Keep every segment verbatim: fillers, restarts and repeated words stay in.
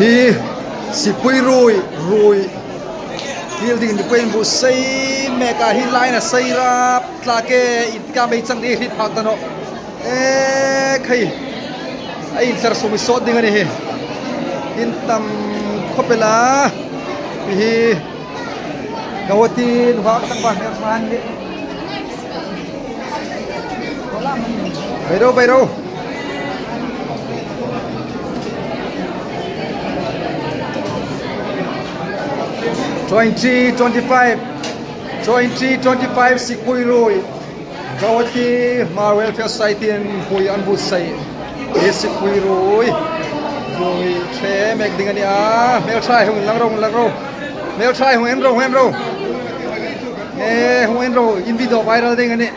Hi, Sikpui ruoi, ruoi. Kil ding ni pui inbuotsai mek a, hi lai hin a sei rap tlak e, intikam ei chang ding hriet phak ta nawh. E khai. Ei inser sawt ding a nih hi. Intam khawp el a. Hi. Guwahati nuhmei chang ba hmel hmang ni. Bai ro, bai ro. Twenty twenty-five, twenty twenty-five Sikpui ruoi. Guwahati Hmar Welfare Society-in hung inbuotsai. Hi Sikpui ruoi. Ruoi ṭhe mek ding a nih a. Hmelṭhahai hung inlang ro, inlang ro. Hmelṭhahai hung en ro, hung en ro. E, hung en ro. In video viral ding a nih.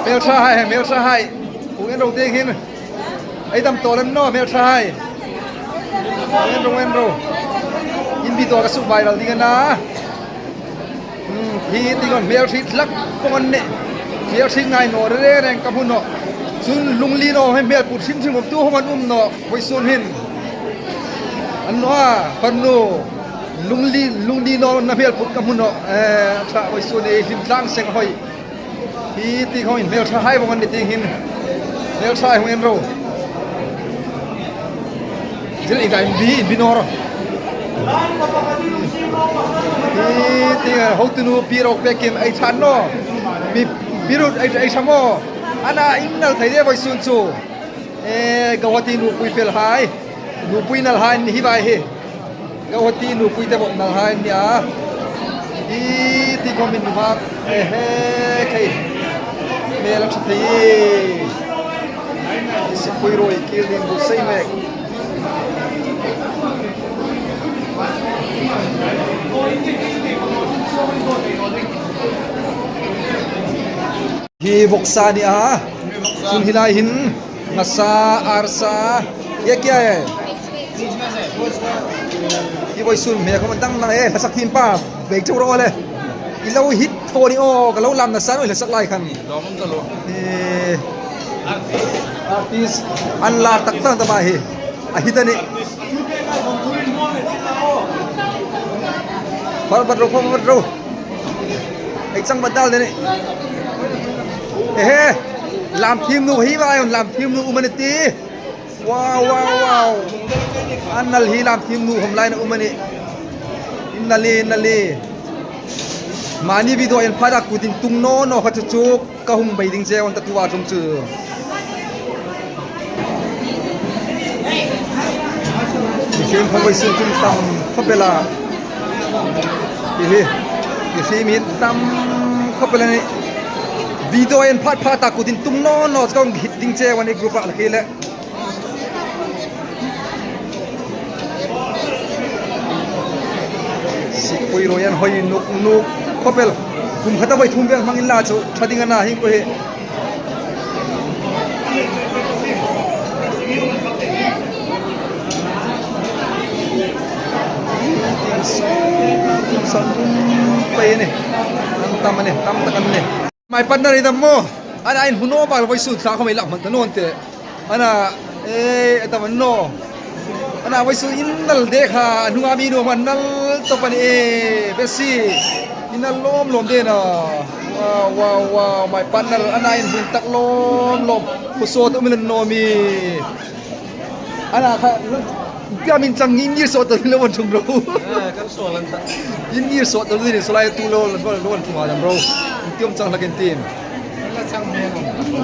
Hmelṭhahai, hmelṭhahai. Hung en ro ding hin. Ei dam tawl an naw, hmelṭhahai. Hung en ro, hung en ro. In video ka suk viral ding a na. Hmm, hi tieng khawm hmelhriet hlak vawng an nih. Hmelhriet ngai naw reng reng ka hmu nawh. Chun lungli naw hei hmel put hrim hrim awm tu khawm an um nawh. Vawisun hin. An naw a, parnu. Lungli, lungli nawna hmel put ka hmu nawh. E, ṭha vawisun hi hlim tlang seng hoi. Hi tieng khawm hmelṭhahai vawng an nih tieng hin. Hmelṭhahai hung en ro. Zil in dai bi, bi naw ro. Hi tieng hotunu Pi Ropekin ei ṭha naw. Pi, Pi Rut ei, ei ṭha maw. Ana in nal thei de vawisun chu. E, Guwahati nupui felhai. Nupui nalhai ni hi vai hi. Guwahati nupui te bawk nalhai ni a. Hi tieng khawm min hak. E he khai. Hmel a ṭha thei. Sikpui ruoi kil ding bu sei mek. Hi vawksa ni a. Chun hi lai hin. Ngasa, arsa. Ye kya hai? Hi vawisun hmel khawm dang dang e, hlasak thiem pa. Bei chau ro le. I lo hit thaw ni aw, ka lo lam nasa naw, hlasak lai khan. E, artist. An la tak tak ta ma hi. A hit a nih. Far bat ro, far bat ro. Ei chang bat dal de nih. Ehe. Lam thiem nu hi vai, lam thiem nu um a ni ti. Wow, wow, wow. An nal hi lam thiem nu khawm lai na um a nih. In nal e, in nal e. Mani video en phat a kutin tung naw naw kha chu chu ka hung bei ding che an ta tu a tum chu. Mihring khawm vawisun tum tam khawp el a. Hi hi. Mihring mi tam khawp el a nih. Video en phat phat a kutin tung naw naw chu ka hung hit ding che an ei group a la khi le. Sikpui ruoi an hoi nuk nuk khawp el. Kum khata voi thum vel hmang inla chu ṭha ding a na hi ko hi. Pai ni. An tam a nih, tam tak a nih. My partner i dam maw? Ana in hmu naw bal vawisun thla khawm ei lak hman ta naw an te. Ana, e, a dam an naw. Ana vawisun in nal de kha, a hnunga mi nuom an nal tawp a nih e, besi. In nal lawm lawm de naw. Wow, wow, wow, my partner, ana in hmu tak lawm lawm. Khawsawt um in an naw mi. Ana kha, tiam in chang in ngir sawt ta lo an thung ro. Eh, kan sawl an ta. In ngir sawt ta lo ni saw lai tu lo, lo, lo an thung a dam ro. Tiam chang hlak in tim.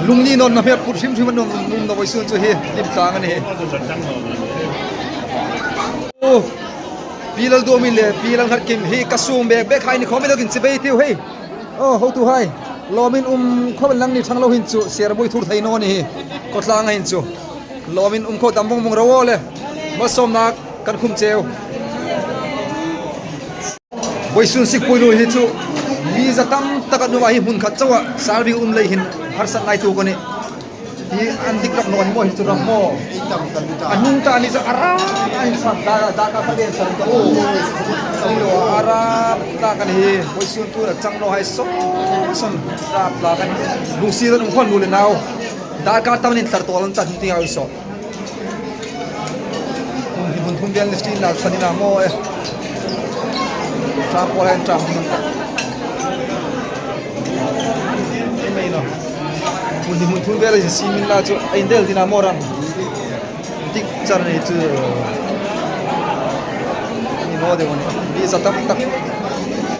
Lungli nawna hmel put hrim hrim an nawm, nawm naw vawisun chu hi, hlim tlang a nih. Oh, Pi Lalduomin le Pi Lalnghatkim hi ka sung bek bek hai ni khawm ei lo kin chibai tiu hei. Oh, hotuhai. Lawmin um khawm lang ni thang lo hin chu, ser bui thur thei naw ni hi. Khawtlang a hin chu. Lawmin um khawm tam vawng vawng ro le. Malsawmna kan khum cheu. Vawisun Sikpui ruoi hi chu mi za tam tak an um a, hi hmun khat chauha serving um lei hin harsat ngai tu ka nih. Hi an dik rak naw ni maw hi chu ram maw. A hnung ta ni chu a rap a ni sa da da ka ka den sa ta u. Ai lo a rap ta ka ni hi. Vawisun tu a chang naw hai saw saw rap ta ka ni. Lungsi ta um khawm nu le nau. Da ka tam nin thar tawl an ta ti hai saw. Thum vel ni skin na sani na mo e. Sa po hen tram. Ei mai no. Mun ni mun thum vel si min la chu. Ei del dina mo ram. Tik char ni chu. Ni mo de mo ni. Bi sa tam tak.